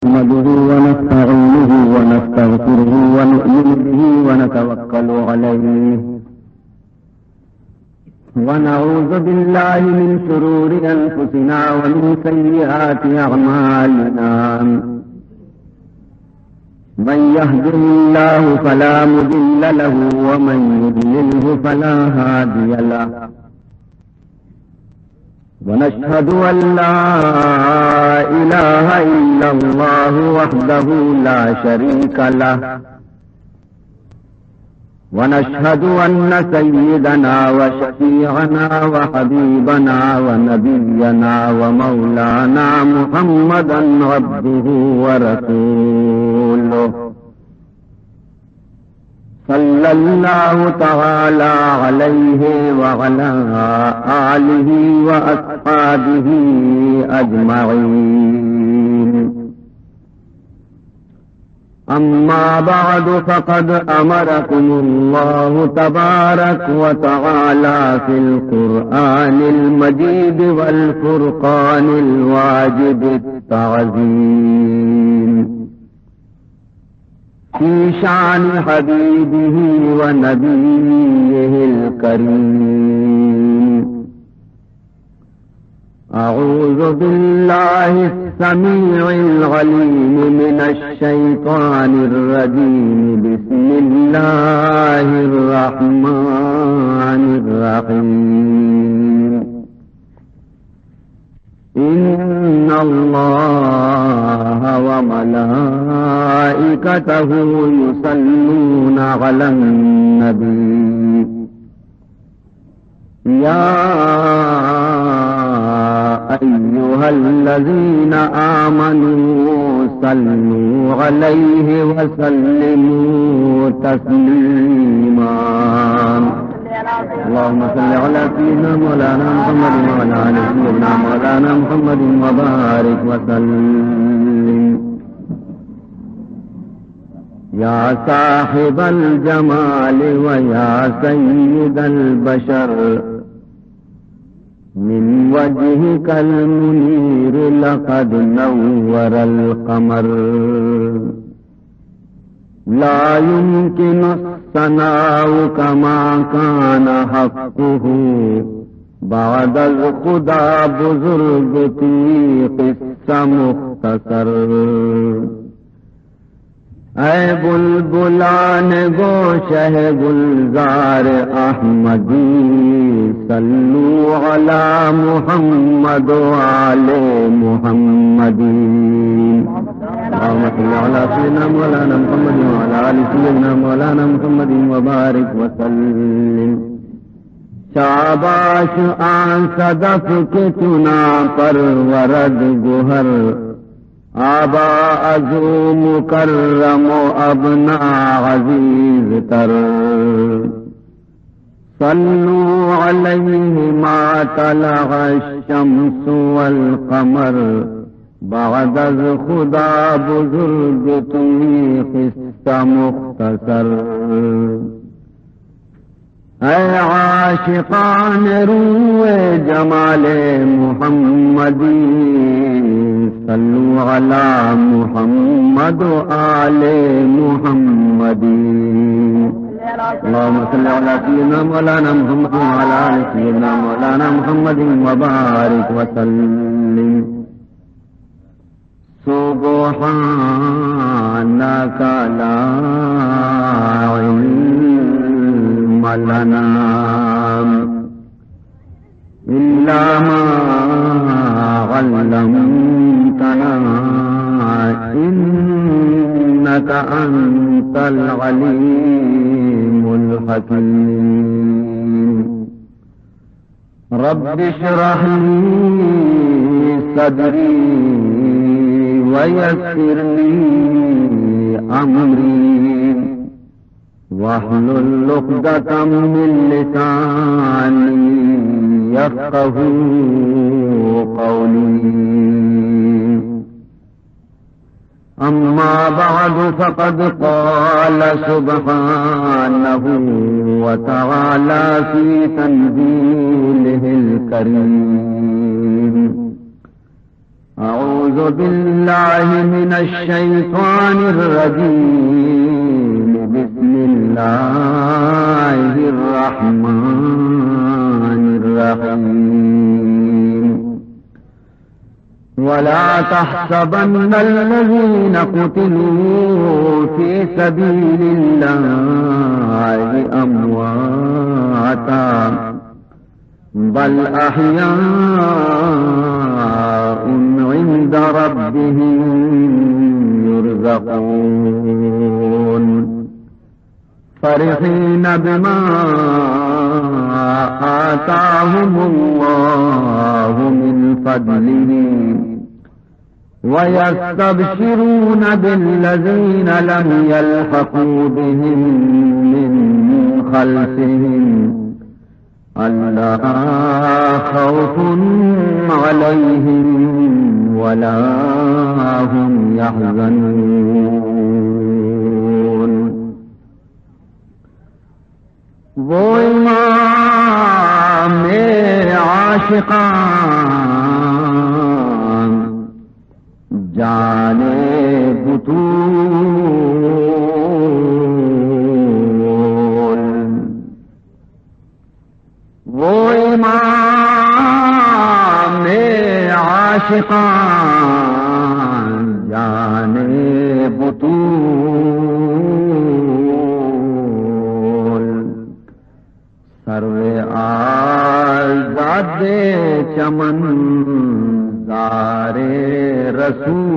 نحمده ونستعينه ونستغفره ونؤمن به ونتوكل عليه، ونعوذ بالله من شرور أنفسنا ومن سيئات أعمالنا. من يهده الله فلا مضل له ومن يضلله فلا هادي له. ونشهد أن لا إله إلا الله وحده لا شريك له، ونشهد أن سيدنا وشفيعنا وحبيبنا ونبينا ومولانا محمدا عبده ورسوله، صلى الله تعالى عليه وعلى آله وأصحابه أجمعين. أما بعد، فقد أمركم الله تبارك وتعالى في القرآن المجيد والفرقان الواجب التعظيم في شأن حبيبه ونبيه الكريم. أعوذ بالله السميع العليم من الشيطان الرجيم. بسم الله الرحمن الرحيم. إن الله وملائكته يصلون على النبي. يا أيها الذين آمنوا صلوا عليه وسلموا تسليما. اللهم صل على سيدنا مولانا محمد وعلى آل سيدنا مولانا محمد وبارك وسلم. يا صاحب الجمال ويا سيد البشر، من وجهك المنير لقد نور القمر. لا يمكن الثناء كما كان حقه، بعد از خدا بزرگ تئی قصہ مختصر. اے بلبلان گوشہ گلزار احمدی، صلوا علی محمد و آل محمدی. اللهم صل على سيدنا مولانا محمد وعلى آل سيدنا مولانا محمد وبارك وسلم. شاباش آن صدف کہ چنا پرورد گوہر، آبا از او مکرم و ابنا عزیز تر. صلوا علیہ ما طلع الشمس والقمر، بعد از خدا بزرگ تئی قصہ مختصر. اے عاشقان روئے جمال محمدی، صلوا علی محمد و آل محمدی. اللهم صل على سيدنا مولانا محمد وعلى آل سيدنا مولانا محمد وبارك وسلم. سبحانك لا علم لنا إلا ما علمتنا إنك أنت العليم الحكيم. رب اشرح لي صدري ويسر لي أمري واحلل عقدة من لساني يفقهوا قولي. أما بعد، فقد قال سبحانه وتعالى في تنزيله الكريم: أعوذ بالله من الشيطان الرجيم. بسم الله الرحمن الرحيم. ولا تحسبن الذين قتلوا في سبيل الله أمواتا بل أحياء عند ربهم يرزقون. فرحين بما آتاهم الله من فضله ويستبشرون بالذين لم يلحقوا بهم من خلفهم ألا خوف عليهم ولا هم يحزنون. وہ امام عاشقان جان بتول، وہ امام عاشقان جان بتول، سرو آزاد چمن زار رسول.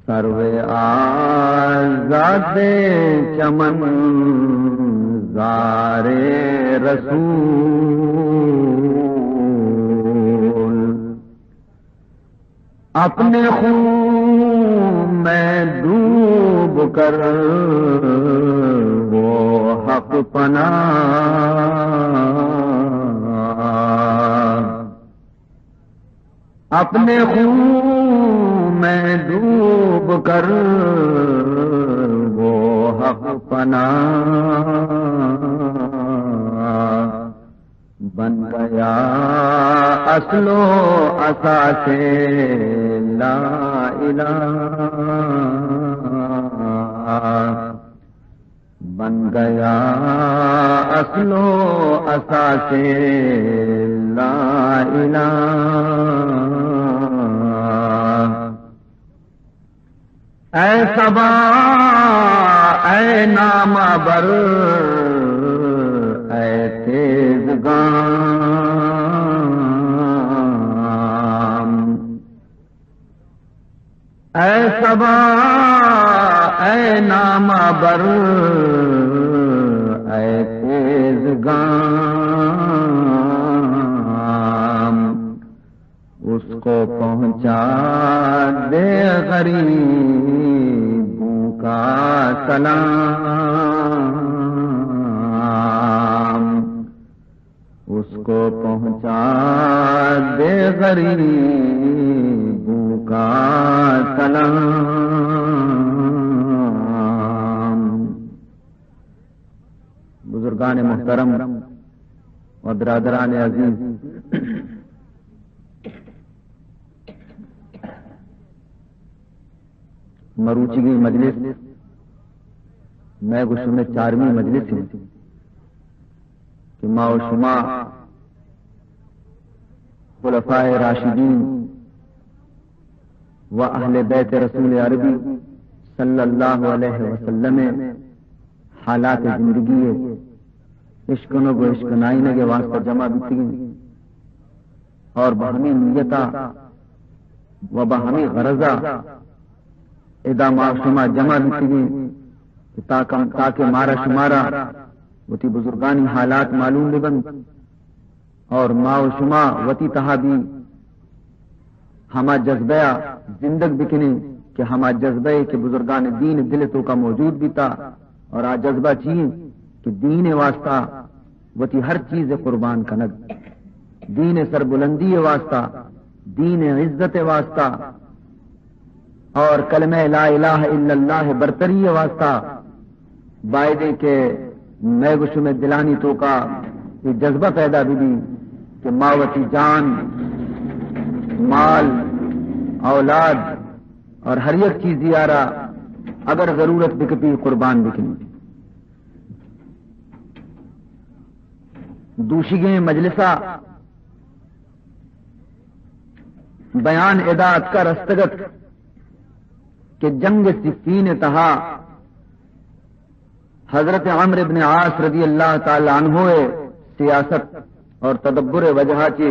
سرو آزاد چمن زار رسول، اپنے خون میں ڈوب کر وہ حق پناہ، اپنے خون میں ڈوب کر وہ حق پناہ بن گیا اصل و اساس لا الہ، بن گیا اصل و اساس لا الہ۔ اے صبا، اے نامہ بر، اے تیز گام، اے صبا، اے نامہ بر، اے تیز گام، اس کو پہنچا دے غریبوں کا سلام۔ اس کو پہنچا دے غریبوں کا سلام۔ بزرگان محترم و برادران عزیز، مروچیگیں مجلس مئے گوں شمئے چارمی مجلس انت کہ ما و شما خلفائے راشدین و اہل بیت رسول عربی صلی اللہ علیہ وسلم حالات زندگی اشکنگ و اشکنائینگ واسطہ جمع بیتگیں اور بہ ہمیں نیتا و بہ ہمیں غرضا ادا ما شما جمع بیتگیں کہ تاکہ، تاکہ مارا شمارا وتی بزرگانی حالات معلوم بہ بنت اور ما و شما وتی تہا بھی ہما جذبہ ء زندگ بکنیں کہ ہما جذبہ ء کہ بزرگان دین دل توکا موجود بیتا اور آ جذبہ چی انت کہ دین واسطہ وتی ہر چیز قربان کنگ، دین سربلندی واسطہ، دین عزت واسطہ، اور کلمہ لا الہ الا اللہ برتری واسطہ بایدیں کہ مئے گوں شمئے دلانی توکا یہ جذبہ پیدا بہ بی کہ ما وتی جان، مال، اولاد اور ہر یک چیزی آرا اگر ضرورت بکپی قربان بکنی۔ دوشیگیں مجلسا بیان ادا اتکا رستگت کہ جنگ صفین تہا حضرت عمرو ابن عاص رضی اللہ تعالی عنہ سیاست اور تدبر وجہ چے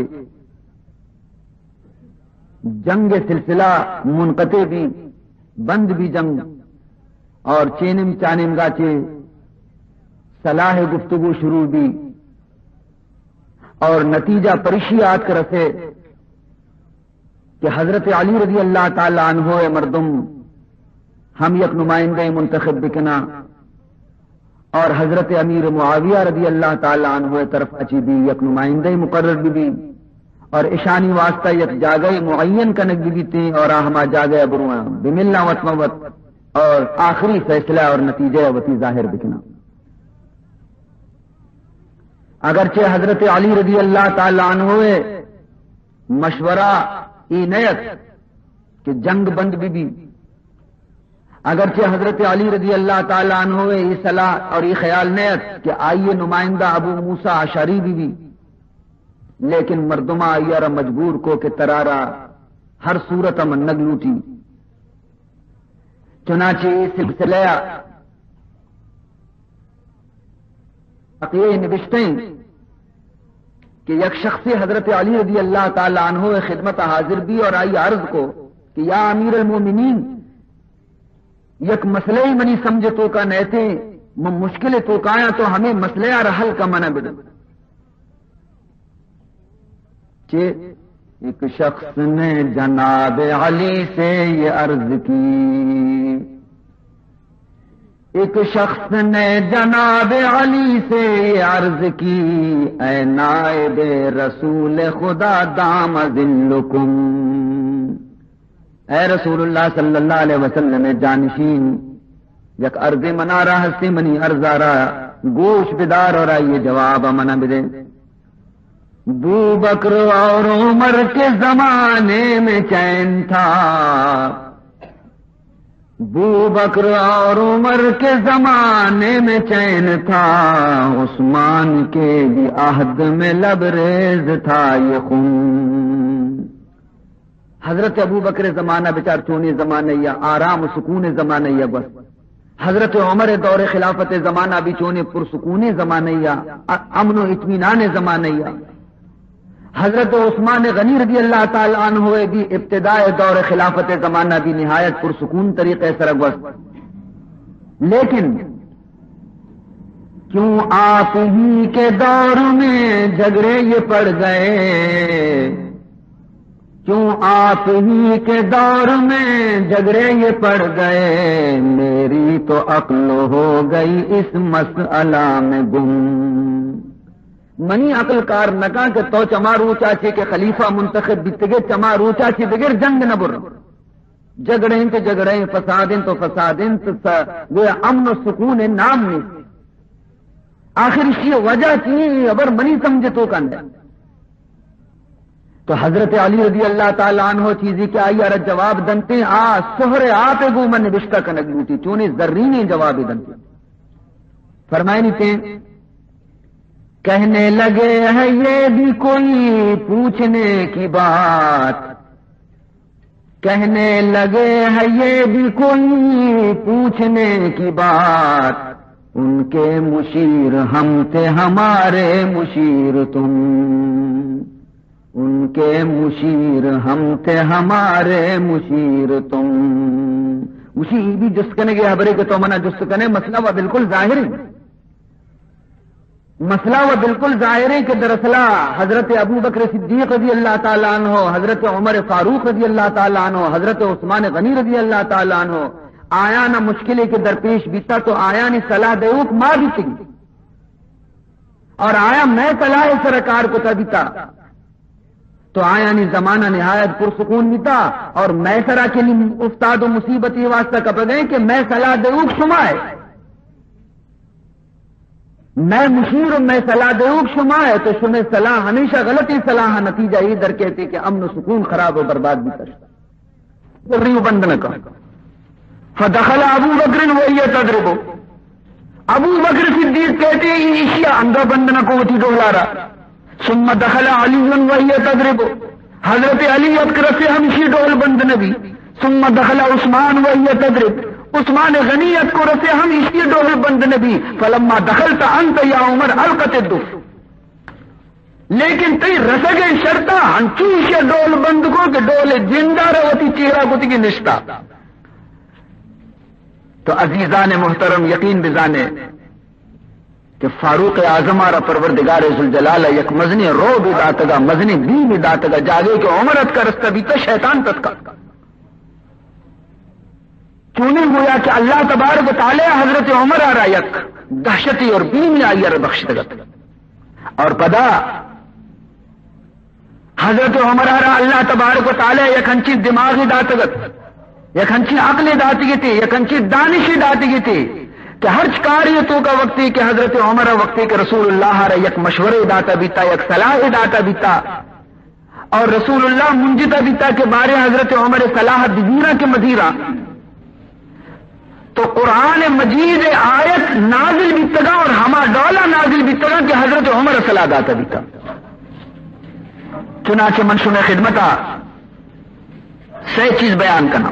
جنگ سلسلہ منقطع بی، بند بی جنگ، اور چینم چانمگا چے صلاح گفتگو شروع بی، اور نتیجہ پرشی آتک رسے کہ حضرت علی رضی اللہ تعالی عنہ مردم ہم یک نمائندہ منتخب بکنا اور حضرت امیر معاویہ رضی اللہ تعالی عنہ طرف اچی بی یک نمائندہ مقرر بی بی اور اشانی واسطہ یک جاگہ معین کنگ بی بیتیں اور آ ہما جاگہ بروان بملا وت موت اور آخری فیصلہ اور نتیجہ وتی ظاہر بکنا۔ اگرچہ حضرت علی رضی اللہ تعالی عنہ مشورہ ای نیت کہ جنگ بند بی بی، اگرچہ حضرت علی رضی اللہ تعالی عنہ ای صلاح اور ای خیال نیت کہ آئی نمائندہ ابو موسیٰ اشعری بی بی، لیکن مردمہ آئی را مجبور کو کہ ترارا ہر صورت منگ لوٹی۔ چنانچہ ای سلسلہ بقیہ نبشتہ ہیں کہ یک شخص حضرت علی رضی اللہ تعالی عنہ خدمت حاضر بی اور آئی عرض کو کہ یا امیر المومنین، یک مسئلہ منی سمجھ توکا نیتے، من مشکل توکایاں، تو ہمیں مسئلہ را حل کا منا بدے۔ کہ ایک شخص نے جناب علی سے یہ عرض کی، ایک شخص نے جناب علی سے یہ عرض کی، اے نائب رسول خدا دام ظلکم۔ اے رسول اللہ صلی اللہ علیہ وسلم جانشین، یک عرض منا را ہستی، منی عرض را گوش بدار اور آئیے جواب منا بدے۔ بو بکر اور عمر کے زمانے میں چین تھا، بو بکر اور عمر کے زمانے میں چین تھا، عثمان کے بھی عہد میں لبریز تھا یہ خون۔ حضرت ابوبکر زمانہ بچار چونیں زمانہ یا آرام و سکونیں زمانہ یا گوست۔ حضرت عمر دور خلافت زمانہ بھی چونیں پرسکونیں زمانہ یا ا-، امن و اطمینان زمانہ یا۔ حضرت عثمان غنی رضی اللہ تعالی عنہ بھی ابتداء دور خلافت زمانہ بھی نہایت پرسکون طریقے سر گوست۔ لیکن کیوں آپ ہی کے دور میں جھگڑے یہ پڑ گئے، کیوں آپ ہی کے دور میں جھگڑے یہ پڑ گئے، میری تو عقل ہو گئی اس مسئلہ میں گم۔ منی عقل کار نکاں کہ تو چما روچا چے کہ خلیفہ منتخب بیتگے، چما روچا چے دگر جنگ نہ بر۔ جھگڑے انت، جھگڑے، فساد انت و فساد انت، س-، گویا امن و سکون نام نیست۔ آخر اشی وجہ چی ایں؟ اے خبر منی سمجھ توکا نئے۔ تو حضرت علی رضی اللہ تعالی عنہ چیزی کہ آئی را جواب دنتے، آ سہر آپ گوں من نبشتہ کنگ لوٹی، چونیں زرینیں جواب دنتے۔ فرمائنی تے، کہنے لگے ہے یہ بھی کوئی پوچھنے کی بات، کہنے لگے ہے یہ بھی کوئی پوچھنے کی بات، ان کے مشیر ہم تھے ہمارے مشیر تم، ان کے مشیر ہم تھے ہمارے مشیر تم۔ گوشی ای بھی جست کنگے ہبرے کہ تو منا جست کنے، مسئلہ و بالکل ظاہر ہے۔ مسئلہ و بالکل ظاہر ہے کہ دراصل حضرت ابوبکر صدیق رضی اللہ تعالی عنہ، حضرت عمر فاروق رضی اللہ تعالی عنہ، حضرت عثمان غنی رضی اللہ تعالی عنہ، آیانا مشکلے کہ درپیش بیتا تو آیانی صلاح دیوک ما بیتگی اور آیا مئے صلاح سر کار کتا بیتا تو آیانی زمانہ نہایت پرسکون بیتا اور مئے سرا کہ نی افتاد و مصیبتی واسطہ کپگئے کہ مئے صلاح دیوک شما ہے۔ مئے مشیر و مئے صلاح دیوک شما ئے، تو شمئے صلاح ہمیشہ غلطیں صلاح، نتیجہ اے در کئیت کہ امن و سکون خراب و برباد بیتہ۔ ریو بند نہ کن۔ فدخل ابو بکر وهي تضرب۔ ابو بکر صدیق کئیت، ایشی ءَ انگہ بند نہ کو وتی ڈولارا۔ ثم دخل علی وهي تضرب۔ حضرت علی اتک، رسے ہم ایشی ڈول بند نہ بی۔ ثم دخل عثمان وهي تضرب۔ عثمان غنی اتک، رسے ہم ایشی ڈول بند نہ بی۔ فلما دخلت انت یا عمر القت الدف۔ لیکن تئی رسگ ءِ شرط ءَ ہنچو ایشی ءَ ڈول بند کو کہ ڈول ءِ جند ءَ را وتی چہرہ کتگی نشتہ۔ تو عزیزان محترم، یقین بزانے کہ فاروق اعظم ءَ را پروردگار ذوالجلال ءَ یک مزنیں رعب داتگ ءَ، مزنیں بیم داتگ ءَ، جاگے کہ عمر اتکا رستہ بیتہ، شیطان تتکا۔ چونیں گویا کہ اللہ تبارک و تعالی حضرت عمر ءَ را یک دہشتے اور بیمے آئی ءَ را بخشتگ ات۔ اور پدا حضرت عمر ءَ را اللہ تبارک و تعالی یک ہنچیں دماغے داتگ ات، یک ہنچیں عقلے داتگ اتے، یک ہنچیں دانشے داتگ اتے کہ ہرچ کارے توکا وقتے کہ حضرت عمر ءَ وقتے کہ رسول اللہ ءَ را یک مشورے داتا بیتا، یک صلاحے داتا بیتا، اور رسول اللہ منجتا بیتا کہ بارے حضرت عمر صلاح بزیراں کہ مزیراں، تو قرآن مجید آیت نازل بیتگا اور ہما ڈولا نازل بیتگا کہ حضرت عمر صلاح داتا بیتا۔ چنانچہ من شمئے خدمتا سئے چیز بیان کناں،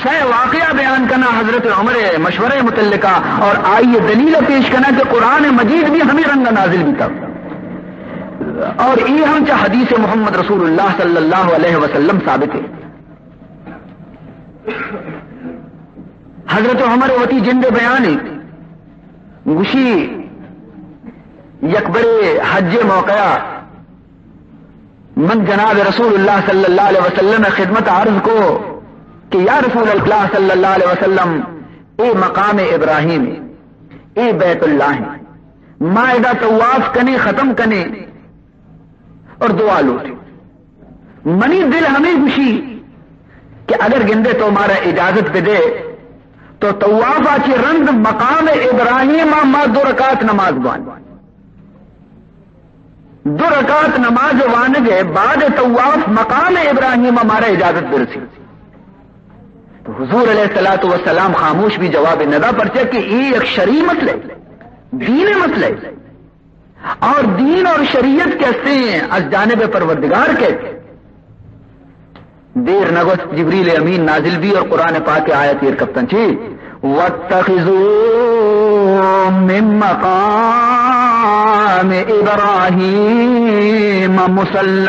سئے واقعہ بیان کناں حضرت عمر مشورہ متعلقہ، اور آئی دلیل پیش کناں کہ قرآن مجید بھی ہمیں رنگ نازل بیتا، اور یہ ہم چہ حدیث محمد رسول اللہ صلی اللہ علیہ وسلم ثابت ہے۔ حضرت عمر وتی جند بیان، گوشی، یک برے حج موقع من جناب رسول اللہ صلی اللہ علیہ وسلم خدمت عرض کو کہ یا رسول اللہ صلی اللہ علیہ وسلم، اے مقام ابراہیم، اے بیت اللہ، ما ادا طواف کنے، ختم کنے اور دعا لوٹے۔ منی دل ہمیں گوشی کہ اگر گندے تو مارا اجازت بدے تو طوافا چی رند مقام ابراہیم ما دو رکعت نماز بوان۔ دو رکعت نماز وانگ ء بعد طواف مقام ابراہیم ء مارا اجازت برسی۔ تو حضور علیہ الصلوۃ والسلام خاموش بھی جواب نہ دا، پرچہ کہ یہ ایک شرعی مسئلہ ہے، دین مسئلہ ہے، اور دین اور شریعت کہتے ہیں از جانب پروردگار کہتے ہیں۔ دیر نہ گوست، جبریل امین نازل بی اور قرآن پاک آیت ایر کپتن چی، واتخذوا من مقام ابراہیم مصلی،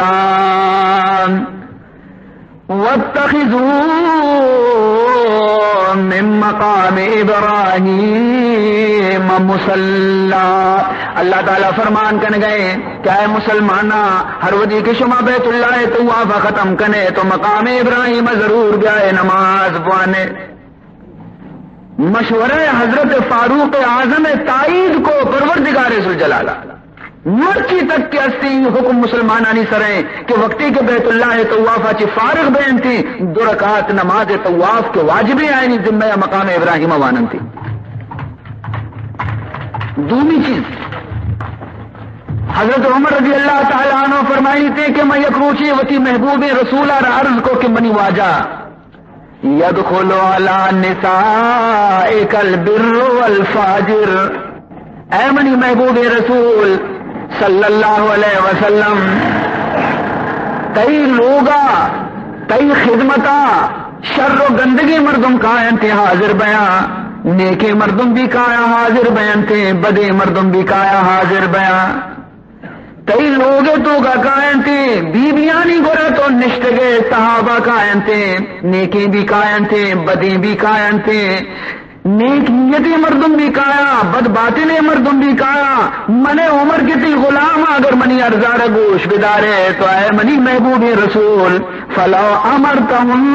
واتخذوا من مقام ابراہیم مصلی۔ اللہ تعالی فرمان کن گئے کہ اے مسلماناں، ہر وھدی کہ شما بیت اللہ ء طواف ء ختم کنے تو مقام ابراہیم ء ضرور بیائے نماز بوانے۔ مشورہ حضرت فاروق اعظم ء تائید کو پروردگار ذوالجلال ء۔ مرچی تک کہ استی حکم مسلمانانی سر ہیں کہ وقتی کہ بیت اللہ ء طواف ء چہ فارغ بینتی دو رکعت نماز طواف کے واجبیں آئینی ذمہ ء مقام ابراہیم ء واننتی۔ دومی چیز، حضرت عمر رضی اللہ تعالی عنہ فرمائیتے کہ من یک روچے وتی محبوب رسول ء را عرض کو کہ منی واجہ، یدخل علی نسائک البر والفاجر، اے منی محبوب رسول صلی اللہ علیہ وسلم، تئی لوگا، تئی خدمتا شر و گندگیں مردم کاینت حاضر بیاں، نیکیں مردم بھی کایا حاضر بینت، بدیں مردم بھی کایا حاضر بیاں۔ تئی لوگ ء توکا کاینت، بی بیانی گورا تو نشتگے، صحابہ کاینت، نیکیں بھی کاینت، بدیں بھی کاینت، نیک نیتیں مردم بھی کایا، بد باطنیں مردم بھی کایا۔ من عمر کہ تئی غلام، اگر منی ارزارا گوش بدارے تو اے منی محبوبیں رسول، فلو امرتهن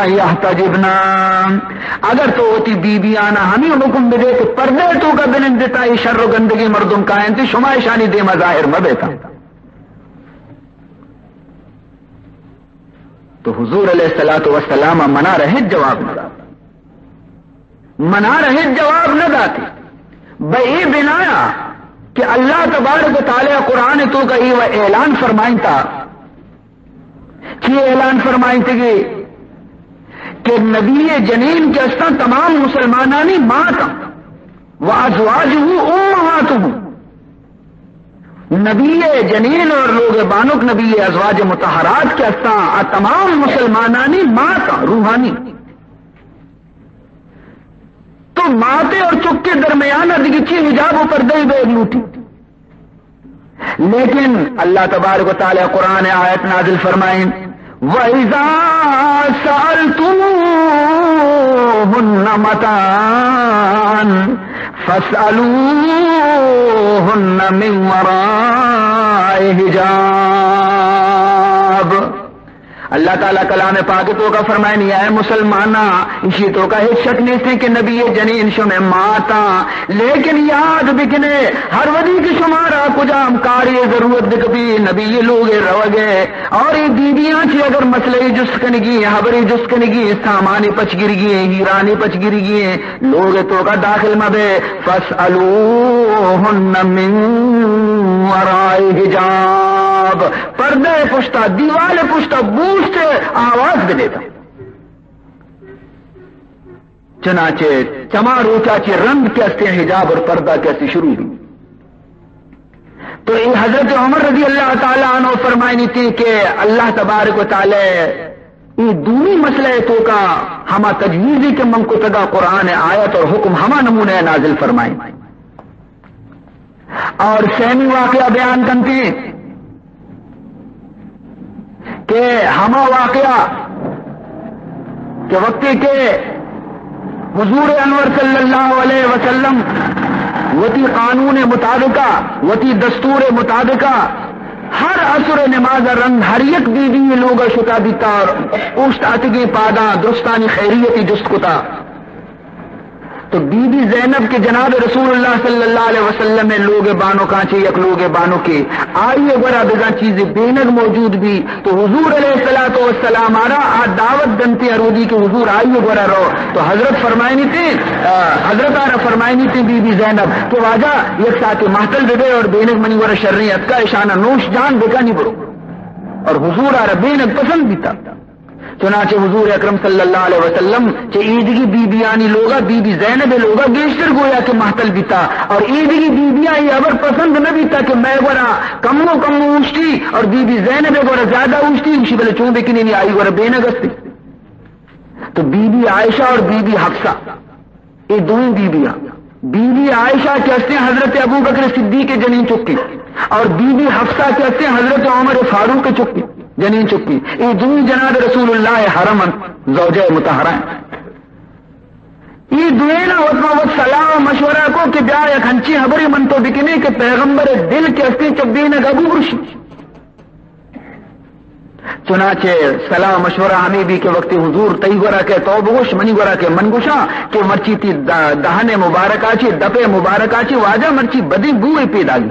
یحتجبن، اگر تو وتی بی بیانا ہمیں حکم بدے کہ پردے توکا بنندتا، اے شر و گندگیں مردم کاینت، شما اشانی دیما ظاہر مبیتا۔ تو حضور علیہ الصلوۃ والسلام منا را ہچ جواب نہ دات۔ منارا ہچ جواب نہ داتے۔ بہ اے بنایا کہ اللہ تبارک و تعالی قرآن توکا اے و اعلان فرمائنتا، چی اعلان فرمائنتگے کہ نبی جنین کہ استاں تمام مسلمانانی ماتاں، و ازواجہ امہاتہم، نبی جنین اور لوگ بانک، نبی ازواج مطہرات کہ استاں، آ تمام مسلمانانی ماتاں، روحانی۔ تو ماتے اور چکے درمیان دگہ چی حجاب و پردہ بے لوٹی؟ لیکن اللہ تبارک و تعالی قرآن آیت نازل فرمائیں، وَإِذَا سَأَلْتُمُوهُنَّ مَتَاعًا فَاسْأَلُوهُنَّ مِنْ وَرَاءِ حِجَابٍ۔ اللہ تعالیٰ کلام پاک توکا فرمائنی، اے مسلماناں، اشی توکا ہچ شک نیستیں کہ نبی جنین شمے ماتاں، لیکن یاد بکنے، ہر وھدی کہ شمارا کجام کاری ضرورت بکپی، نبی لوگ روگے، اور اے بیبیاں چی اگر مسئلہ جست کنگی، حبری جست کنگی، سامانی پچ گرگی، ہیرانی پچ گرگی، لوگ توکا داخل مبے، فَاسْأَلُوهُنَّ مِنْ وَرَاءِ حِجَابٍ۔ پردہ پشتا، دیوال پشتا بوشت آواز بدیتا۔ چنانچہ چما روچا چی رند کہ استیں حجاب اور پردہ کہ استیں شروع بی۔ تو اے حضرت عمر رضی اللہ تعالیٰ عنہ فرمائنی تھی کہ اللہ تبارک و تعالیٰ اے دومی مسئلہ توکا ہما تجویزی کہ من کتگا قرآن آیت اور حکم ہما نمونہ نازل فرمائیں۔ اور سیمی واقعہ بیان کنتے کہ ہما واقعہ کہ وقتی کہ حضور انور صلی اللہ علیہ وسلم وتی قانون مطابقہ، وتی دستور مطابقہ ہر عصر نماز رند ہر یک بی بی لوگ شتا بیتا اور اوشت اتگیں پاداں درستانی خیریتی جست کتا۔ تو بی بی زینب کہ جناب رسول اللہ صلی اللہ علیہ وسلم لوگ بانکاں چے یک لوگ بانکے، آئی گورا بزاں چیزے بینگ موجود بی، تو حضور علیہ الصلوۃ والسلام آرا آ دعوت دنتے ارودی کہ حضور آئی گورا رو۔ تو حضرت فرمائنی تے، آ، حضرت آرا فرمائنی تے بی بی زینب کہ واجہ یک ساعتے مہتل ببے اور بینگ منی گورا شریں اتکا، اشانا نوش جان بکا نی برو۔ اور حضور آرا بینگ پسند بیتا۔ چنانچہ حضور اکرم صلی اللہ علیہ وسلم چہ ایدگی بی بیانی لوگا، بی بی زینب لوگا گیشتر گویا کہ مہتل بیتا، اور ایدگی بی بیاں اے ہبر پسند نہ بیتا کہ مئے گورا کمو کمو اوشتی اور بی بی زینب گورا زیادہ اوشتی، اوشی بلے چون بکنینی آئی گورا بینگ استی۔ تو بی بی عائشہ اور بی بی حفصہ، اے دوئیں بی بیاں، بی بی عائشہ کہ ہستیں حضرت ابوبکر صدیق جنین چکی اور بی بی حفصہ کہ ہستیں حضرت عمر فاروق چکی، جنین چکی، اے دوئیں جناب رسول اللہ حرم انت، زوجہ مطہرہ انت۔ اے دوئینا وت ما وت صلاح و مشورہ کو کہ بیا یک ہنچی حبری من تو بکنے کہ پیغمبر دل کہ ہستیں چبینگ ابو برشی۔ چنانچہ صلاح مشورہ ہمے بی کہ وقتی حضور تئی گورا کہ تو بگوش، منی گورا کہ من گوشاں کہ مرچی تی د-، دہن مبارکا چی، دپ مبارکا چی واجہ مرچی بدیں بوئے پیداگی،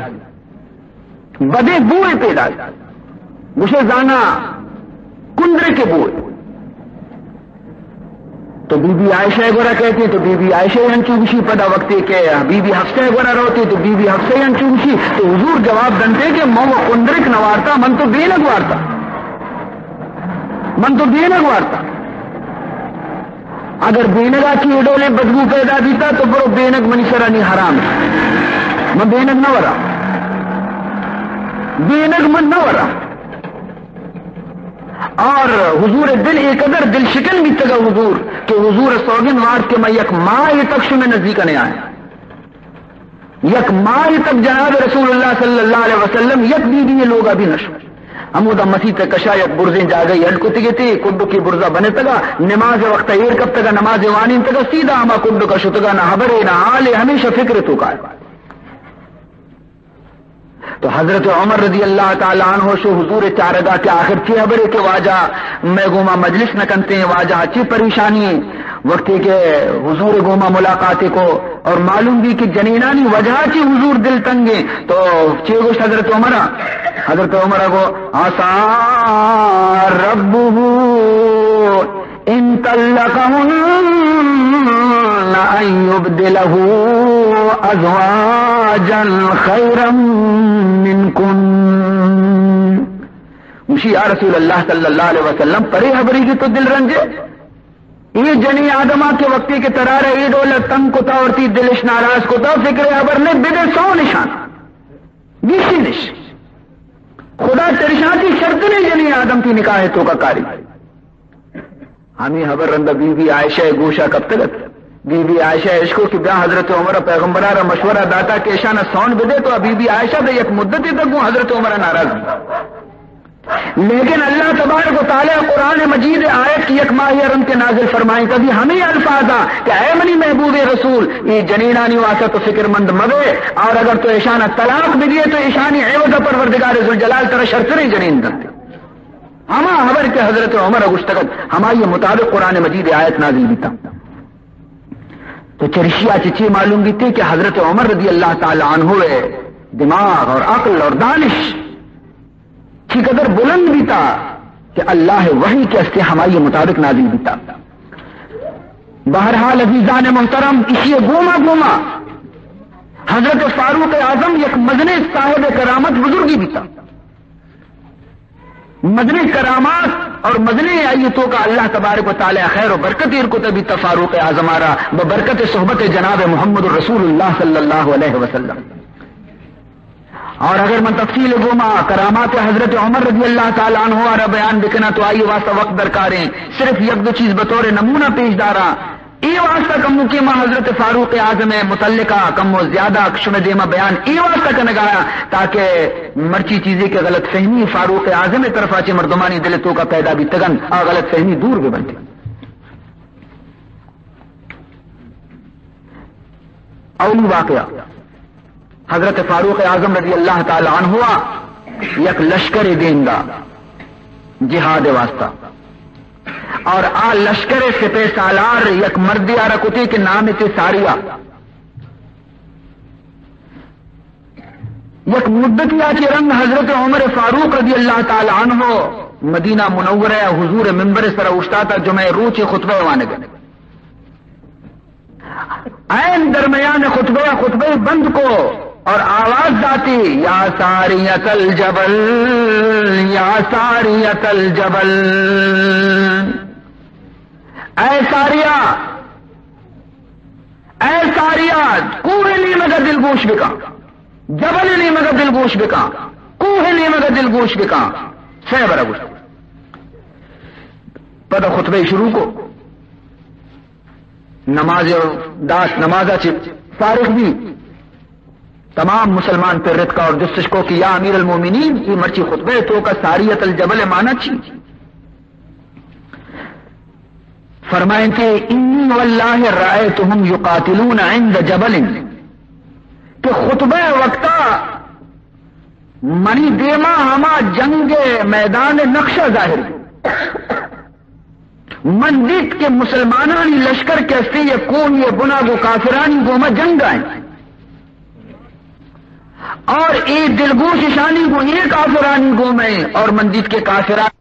بدیں بوئے پیداگی، گوشے زانا کندرے کے بوئے۔ تو بی بی عائشہ گورا کہتی تو بی بی عائشہ انچو گشی، پدا وقتی کہ بی بی حفصہ گورا روتی تو بی بی حفصہ انچو گشی، تو حضور جواب دنتے کہ من و کندرک نوارتا، من تو بینگ وارتا، من تو بینگ وارتا۔ اگر بینگا چی ڈولیں بدبو پیدا بیتا تو برو بینگ منی سرا نی حرام، من بینگ نہ ورا، بینگ من نہ ورا۔ اور حضور دل اے قدر دل شکن بیتگا حضور کہ حضور سوگند وارت کہ من یک ماہ تک شمے نزدیک نہ آیا۔ یک ماہ تک جناب رسول اللہ صلی اللہ علیہ وسلم یک بی بی لوگا بھی نشو۔ ہمودا مسیت کشا یک برزیں جاگہ اڈ کتگی تے، کڈکی برزا بنتگا، نماز وقت ایر کپتگا، نماز وانینتگا، سیدھا ہما کڈکا شتگا، نہ حبرے نہ حالے، ہمیشہ فکر توکا۔ تو حضرت عمر رضی اللہ تعالی عنہ شو حضور چارگا کہ آخر چی حبرے کہ واجہ مئے گوما مجلس نہ کنتے، واجہ چی پریشانی ہے؟ وقتی کہ حضور گوما ملاقات کو اور معلوم بھی کہ جنینانی وجہ چی حضور دل تنگے، تو چی گوشت حضرت عمر؟ حضرت عمر کو عسى ربه إن طلقهن أن له أزواجا خيرا منكن۔ گوشی، یا رسول اللہ صلی اللہ علیہ وسلم، پرے حبری کی تو دل رنجے؟ اے جنی آدما کہ وقتی کہ ترارا اے ڈول تنگ کتا اور تی دلش ناراض کتا، فکر حبر نے بدے سون اشان۔ گیشینش۔ خدا ترشاتی شرط نے جنی آدم تی نکاح توکا کاری۔ ہمے حبر رندا بی بی عائشہ ء گوشا کپتگ ات۔ بی بی عائشہ ء اشکو کہ بیا حضرت عمر ء پیغمبرا را مشورہ داتا کہ اشانا سون بدے، تو بی بی عائشہ دے یک مدتے تک گوں حضرت عمر ء ناراض بی۔ لیکن اللہ تبارک و تعالی قرآن مجید ء آیت کہ یک ماہی ء رند کے نازل فرمائیں کبھی ہمیں الفاظا کہ اے منی محبوب رسول، اے جنینانی واسطہ تو فکر مند مبے، اور اگر تو اشانا طلاق بدیے تو اشانی عوض پروردگار ذوالجلال ترا شرتریں جنین دنتے۔ ہما حبر کہ حضرت عمر ء گوشتگ ات، ہمائی مطابق قرآن مجید ء آیت نازل بیتا۔ تو چرشیا چہ چی معلوم بیتے کہ حضرت عمر رضی اللہ تعالی عنہ ء دماغ اور عقل اور دانش چی قدر بلند بیتا کہ اللہ ء وحی کہ استے ہمائی مطابق نازل بیتا۔ بہرحال عزیزان محترم، اسی گوما گوما حضرت فاروق اعظم یک مزنیں صاحب کرامت بزرگی بیتا۔ مزنیں کرامات اور مزنیں آئی توکا اللہ تبارک و تعالی خیر و برکت ایر کتا بیتا فاروق اعظم آرا ببرکت صحبت جناب محمد رسول اللہ صلی اللہ علیہ وسلم۔ اور اگر من تفصیل گوما کرامات حضرت عمر رضی اللہ تعالی عنہ آرا بیان بکنا تو آئی واسطہ وقت درکاریں، صرف یک دو چیز بطور نمونہ پیش دارا۔ اے واسطہ کموکیں ما حضرت فاروق اعظم ء متعلقہ کمو زیادہ شمے دیما بیان اے واسطہ کنگایا تاکہ مرچی چیزے کہ غلط فہمی فاروق اعظم ء طرفا چہ مردمانی دل توکا پیدا بیتگن، آ غلط فہمی دور بہ بنت۔ اولی واقعہ، حضرت فاروق اعظم رضی اللہ تعالی عنہ یک لشکر دیندا جہاد واسطہ، اور آ لشکر سپہ سالار یک مردی آرا کتے کہ نام تے ساریا۔ یک مدتی آ چہ رند حضرت عمر فاروق رضی اللہ تعالی عنہ مدینہ منورہ حضور ممبر سر اوشتاتا جمعہ روچ خطبہ وانگ۔ عین درمیان خطبہ، خطبہ بند کو اور آواز داتی، یا ساریۃ الجبل، یا ساریۃ الجبل، اے ساریا، اے ساریا، کوہ نیمگا دلگوش بکا، جبل نیمگا دلگوش بکا، کوہ نیمگا دلگوش بکا۔ سہ برا گوشت۔ پدا خطبہ شروع کو۔ نماز دات، نمازا چہ فارغ بی، تمام مسلمان پر رتکا اور جستش کو کہ یا امیر المومنین، یہ مرچی خطبہ توکا ساریۃ الجبل معنی چی؟ فرمائیں کہ انی واللہ رأیتهم یقاتلون عند جبل، کہ خطبہ وقتا منی دیما ہما جنگ میدان نقشہ ظاہر بی۔ من دیت کہ مسلمانانی لشکر کہ استی یک کوہی بنا گو کافرانی گوما جنگ آئیں اور اے دلگوش اشانی گو اے کافرانی گوما ایں اور من دیت کہ کافران